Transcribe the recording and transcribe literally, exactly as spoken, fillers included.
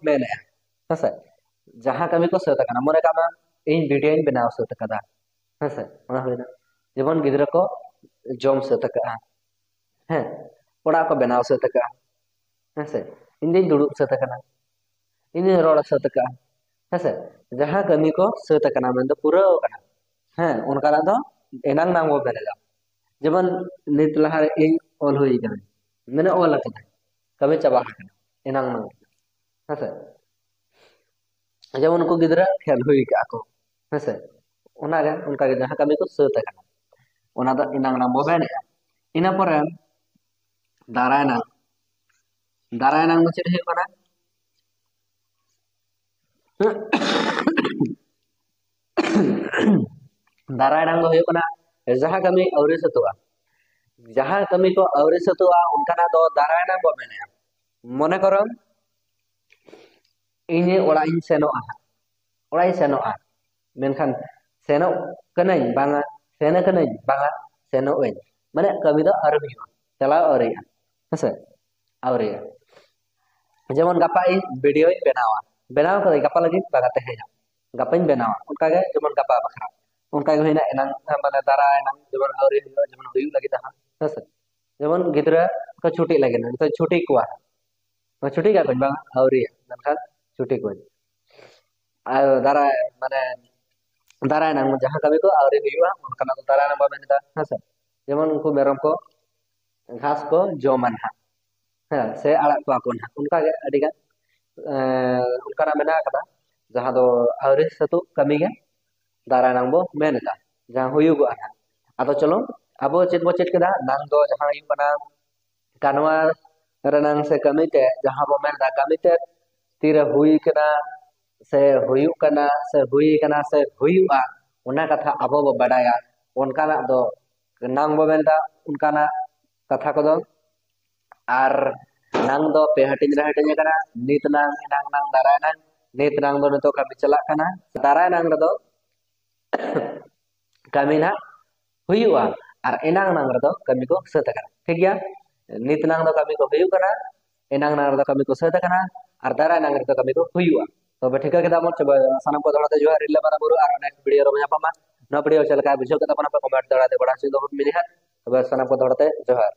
ᱢᱮᱱᱮᱫᱼᱟ᱾ ᱦᱮᱸᱥᱮ? ᱡᱟᱦᱟᱸ ᱠᱟᱹᱢᱤ ᱠᱚ ᱥᱟᱹᱛ ᱟᱠᱟᱱᱟ, ᱢᱚᱱᱮ ᱠᱟᱜ ᱢᱮ ᱤᱧ ᱵᱷᱤᱰᱤᱭᱳᱧ ᱵᱮᱱᱟᱣ ᱥᱟᱹᱛ ᱟᱠᱟᱫᱟ᱾ ᱦᱮᱸᱥᱮ? ᱚᱱᱟ ᱦᱩᱭᱱᱟ᱾ ᱡᱮᱢᱚᱱ ᱜᱤᱫᱽᱨᱟᱹ ᱠᱚ ᱡᱚᱢ ᱥᱟᱹᱛ ᱟᱠᱟᱫᱼᱟ᱾ ᱦᱮᱸ, ᱚᱲᱟᱜ ᱠᱚ ᱵᱮᱱᱟᱣ ᱥᱟᱹᱛ ᱟᱠᱟᱫᱼᱟ᱾ ᱦᱮᱸᱥᱮ? ᱤᱧ ᱫᱩᱧ ᱫᱩᱲᱩᱵ ᱥᱟᱹᱛ ᱟᱠᱟᱱᱟ᱾ ᱤᱧ ᱫᱩᱧ ᱨᱚᱲ ᱥᱟᱹᱛ ᱟᱠᱟᱫᱼᱟ᱾ ᱦᱮᱸᱥᱮ? ᱡᱟᱦᱟᱸ ᱠᱟᱹᱢᱤ ᱠᱚ ᱥᱟᱹᱛ ᱟᱠᱟᱱᱟ, ᱢᱮᱱᱫᱚ ᱯᱩᱨᱟᱹᱣ ᱟᱠᱟᱱᱟ᱾ ᱦᱮᱸ, ᱚᱱᱠᱟᱱᱟᱜ ᱫᱚ ᱮᱱᱟᱝ ᱱᱟᱝ ᱵᱚ ᱢᱮᱱᱮᱫᱟ᱾ ᱡᱮᱢᱚᱱ ᱱᱤᱛ ᱞᱟᱦᱟᱨᱮ ᱤᱧ ᱚᱞ ᱦᱩᱭ ᱟᱠᱟᱱᱟ, ᱢᱟᱱᱮ ᱚᱞ ᱟᱠᱟᱫᱟ, ᱠᱟᱹᱢᱤ ᱪᱟᱵᱟ ᱟᱠᱟᱱᱟ, ᱮᱱᱟᱝ ᱱᱟᱝ᱾ ᱦᱮᱸᱥᱮ? ᱡᱮᱢᱚᱱ ᱩᱱᱠᱩ ᱜᱤᱫᱽᱨᱟᱹ ᱠᱷᱮᱞ ᱦᱩᱭ ᱠᱟᱜᱼᱟ ᱠᱚ, ᱦᱮᱸᱥᱮ? ᱚᱱᱟᱜᱮ, ᱚᱱᱠᱟᱜᱮ ᱡᱟᱦᱟᱸ ᱠᱟᱹᱢᱤ ᱠᱚ ᱥᱟᱹᱛ ᱟᱠᱟᱱᱟ, ᱚᱱᱟ ᱫᱚ ᱮᱱᱟᱝ ᱱᱟᱝ ᱵᱚ ᱢᱮᱱᱮᱫᱼᱟ᱾ ᱤᱱᱟᱹ ᱯᱚᱨᱮ ᱫᱟᱨᱟᱭ ᱱᱟᱝ, ᱫᱟᱨᱟᱭ ᱱᱟᱝ ᱫᱚ ᱪᱮᱫ ᱦᱩᱭᱩᱜ ᱠᱟᱱᱟ? ᱫᱟᱨᱟᱭ ᱱᱟᱝ ᱫᱚ ᱦᱩᱭᱩᱜ ᱠᱟᱱᱟ ᱡᱟᱦᱟᱸ ᱠᱟᱹᱢᱤ ᱟᱹᱣᱨᱤ ᱥᱟᱹᱛᱚᱜᱼᱟ᱾ ᱡᱟᱦᱟᱸ ᱠᱟᱹᱢᱤ ᱠᱚ ᱟᱹᱣᱨᱤ ᱥᱟᱹᱛᱚᱜᱼᱟ, ᱚᱱᱠᱟᱱᱟᱜ ᱫᱚ ᱫᱟᱨᱟᱭ ᱱᱟᱝ ᱵᱚ ᱢᱮᱱᱮᱫᱼᱟ᱾ ᱢᱚᱱᱮ ᱠᱚᱨᱚ ᱤᱧ ᱚᱲᱟᱜ ᱤᱧ ᱥᱮᱱᱚᱜᱼᱟ ᱦᱟᱸᱜ, ᱚᱲᱟᱜ ᱤᱧ ᱥᱮᱱᱚᱜᱼᱟ, ᱢᱮᱱᱠᱷᱟᱱ ᱥᱮᱱᱚᱜ ᱠᱟᱹᱱᱟᱹᱧ ᱵᱟᱝᱟ, ᱥᱮᱱ ᱠᱟᱹᱱᱟᱹᱧ ᱵᱟᱝᱟ, ᱥᱮᱱᱚᱜ ᱟᱹᱧ, ᱢᱟᱱᱮ ᱠᱟᱹᱢᱤ ᱫᱚ ᱟᱹᱣᱨᱤ ᱦᱩᱭᱩᱜᱼᱟ, ᱪᱟᱞᱟᱣ ᱟᱹᱣᱨᱤᱭᱟᱜᱼᱟ᱾ ᱦᱮᱸᱥᱮ? ᱟᱹᱣᱨᱤᱭᱟᱜᱼᱟ᱾ ᱡᱮᱢᱚᱱ ᱜᱟᱯᱟ ᱤᱧ ᱵᱷᱤᱰᱤᱭᱳᱧ ᱵᱮᱱᱟᱣᱟ, ᱵᱮᱱᱟᱣ ᱠᱟᱹᱫᱟᱹᱧ ᱜᱟᱯᱟ ᱞᱟᱹᱜᱤᱫ, ᱵᱟᱝᱟ ᱛᱮᱦᱮᱧ ᱦᱟᱸᱜ, ᱜᱟᱯᱟᱧ ᱵᱮᱱᱟᱣᱟ, ᱚᱱᱠᱟᱜᱮ ᱡᱮᱢᱚᱱ ᱜᱟᱯᱟ ᱵᱟᱠᱷᱨᱟ, ᱚᱱᱠᱟᱜᱮ ᱦᱩᱭᱱᱟ ᱮᱱᱟᱝ, ᱢᱟᱱᱮ ᱫᱟᱨᱟᱭ ᱮᱱᱟᱝ ᱡᱮᱢᱚᱱ ᱟᱹᱣᱨᱤ ᱦᱩᱭᱩᱜᱼᱟ, ᱡᱮᱢᱚᱱ ᱦᱩᱭᱩᱜ ᱞᱟᱹᱜᱤᱫ ᱦᱟᱸᱜ᱾ ᱦᱮᱸᱥᱮ? ᱡᱮᱢᱚᱱ ᱜᱤᱫᱽᱨᱟᱹ ᱠᱚ ᱪᱷᱩᱴᱤᱜ ᱞᱟᱹᱜᱤᱫ, ᱱᱤᱛᱚᱜ ᱪᱷᱩᱴᱤ ᱠᱚᱣᱟ, ᱪᱷᱩᱴᱤ ᱠᱟᱜ ᱠᱚᱣᱟᱧ ᱵᱟᱝ, ᱟᱹᱣᱨᱤᱭᱟ, ᱢᱮᱱᱠᱷᱟᱱ ᱪᱷᱩᱴᱤ ᱠᱚᱣᱟᱧ᱾ ᱟᱨ ᱫᱟᱨᱟᱭ, ᱢᱟᱱᱮ ᱫᱟᱨᱟᱭ ᱱᱟᱝ ᱡᱟᱦᱟᱸ ᱠᱟᱹᱢᱤ ᱠᱚ ᱟᱹᱣᱨᱤ ᱦᱩᱭᱩᱜᱼᱟ, ᱚᱱᱠᱟᱱᱟᱜ ᱫᱚ ᱫᱟᱨᱟᱭ ᱱᱟᱝ ᱵᱚ ᱢᱮᱱ ᱮᱫᱟ᱾ ᱦᱮᱸᱥᱮ? ᱡᱮᱢᱚᱱ ᱩᱱᱠᱩ ᱢᱮᱨᱚᱢ ᱠᱚ ᱜᱷᱟᱥ ᱠᱚ ᱡᱚᱢᱟ ᱱᱟᱦᱟᱜ, ᱦᱮᱸ, ᱥᱮ ᱟᱲᱟᱜ ᱠᱚᱣᱟ ᱠᱚ ᱱᱟᱦᱟᱜ, ᱚᱱᱠᱟᱜᱮ ᱟᱹᱰᱤᱜᱟᱱ ᱮᱸ, ᱚᱱᱠᱟᱱᱟᱜ ᱢᱮᱱᱟᱜ ᱟᱠᱟᱫᱟ, ᱡᱟᱦᱟᱸ ᱫᱚ ᱟᱹᱣᱨᱤ ᱥᱟᱹᱛᱚᱜ ᱠᱟᱹᱢᱤ ᱜᱮ ᱫᱟᱨᱟᱭ ᱱᱟᱝ ᱵᱚ ᱢᱮᱱ ᱮᱫᱟ, ᱡᱟᱦᱟᱸ ᱦᱩᱭᱩᱜᱚᱜᱼᱟ ᱱᱟᱦᱟᱜ᱾ ᱟᱫᱚ ᱪᱚᱞᱚ, ᱟᱵᱚ ᱪᱮᱫ ᱵᱚ ᱪᱮᱫ ᱠᱮᱫᱟ? ᱱᱟᱝ ᱫᱚ ᱡᱟᱦᱟᱸ ᱦᱩᱭᱩᱜ ᱠᱟᱱᱟ ᱠᱟᱱᱣᱟ ᱨᱮᱱᱟᱝ ᱥᱮ ᱠᱟᱹᱢᱤ ᱛᱮ, ᱡᱟᱦᱟᱸ ᱵᱚ ᱢᱮᱱ ᱮᱫᱟ ᱠᱟᱹᱢᱤ ᱛᱮ ᱛᱤᱨᱮ ᱦᱩᱭ ᱠᱟᱱᱟ ᱥᱮ ᱦᱩᱭᱩᱜ ᱠᱟᱱᱟ ᱥᱮ ᱦᱩᱭ ᱠᱟᱱᱟ ᱥᱮ ᱦᱩᱭᱩᱜᱼᱟ, ᱚᱱᱟ ᱠᱟᱛᱷᱟ ᱟᱵᱚ ᱵᱚ ᱵᱟᱰᱟᱭᱟ᱾ ᱚᱱᱠᱟᱱᱟᱜ ᱫᱚ ᱱᱟᱝ ᱵᱚ ᱢᱮᱱ ᱮᱫᱟ, ᱚᱱᱠᱟᱱᱟᱜ ᱠᱟᱛᱷᱟ ᱠᱚᱫᱚ᱾ ᱟᱨ ᱱᱟᱝ ᱫᱚ ᱯᱮ ᱦᱟᱹᱴᱤᱧ ᱨᱮ ᱦᱟᱹᱴᱤᱧ ᱟᱠᱟᱱᱟ, ᱱᱤᱛ ᱱᱟᱝ, ᱮᱱᱟᱝ ᱱᱟᱝ, ᱫᱟᱨᱟᱭ ᱱᱟᱝ᱾ ᱱᱤᱛ ᱱᱟᱝ ᱫᱚ ᱱᱤᱛᱚᱜ ᱠᱟᱹᱢᱤ ᱪᱟᱞᱟᱜ ᱠᱟᱱᱟ, ᱫᱟᱨᱟᱭ ᱱᱟᱝ ᱨᱮᱫᱚ ᱠᱟᱹᱢᱤ ᱱᱟᱦᱟᱜ ᱦᱩᱭᱩᱜᱼᱟ, ᱟᱨ ᱮᱱᱟᱝ ᱱᱟᱝ ᱨᱮᱫᱚ ᱠᱟᱹᱢᱤ ᱠᱚ ᱥᱟᱹᱛ ᱟᱠᱟᱱᱟ᱾ ᱴᱷᱤᱠ ᱜᱮᱭᱟ? ᱱᱤᱛ ᱱᱟᱝ ᱫᱚ ᱠᱟᱹᱢᱤ ᱠᱚ ᱦᱩᱭᱩᱜ ᱠᱟᱱᱟ, ᱮᱱᱟᱝ ᱱᱟᱝ ᱨᱮᱫᱚ ᱠᱟᱹᱢᱤ ᱠᱚ ᱥᱟᱹᱛ ᱟᱠᱟᱱᱟ, ᱟᱨ ᱫᱟᱨᱟᱭ ᱱᱟᱝ ᱨᱮᱫᱚ ᱠᱟᱹᱢᱤ ᱫᱚ ᱦᱩᱭᱩᱜᱼᱟ᱾ ᱛᱚᱵᱮ ᱴᱷᱤᱠᱟᱹ ᱠᱮᱫᱟ ᱵᱚᱱ, ᱛᱚᱵᱮ ᱥᱟᱱᱟᱢ ᱠᱚ ᱫᱚᱦᱲᱟ ᱛᱮ ᱡᱚᱦᱟᱨ, ᱤᱧ ᱞᱮ ᱢᱟᱨᱟᱝ ᱵᱩᱨᱩ ᱟᱨ next video ᱨᱮᱵᱚᱱ ᱧᱟᱯᱟᱢᱟ᱾ ᱱᱚᱣᱟ video ᱪᱮᱫ ᱞᱮᱠᱟ ᱵᱩᱡᱷᱟᱹᱣ ᱠᱮᱫᱟ ᱵᱚᱱ ᱟᱯᱮ comment ᱫᱚᱦᱲᱟ ᱛᱮ ᱵᱟᱲᱟᱭ ᱦᱚᱪᱚ ᱫᱚᱵᱚᱱ ᱢᱮᱱᱮᱫᱼᱟ᱾ ᱛᱚᱵᱮ ᱥᱟᱱᱟᱢ ᱠᱚ ᱫᱚᱦᱲᱟ ᱛᱮ ᱡᱚᱦᱟᱨ᱾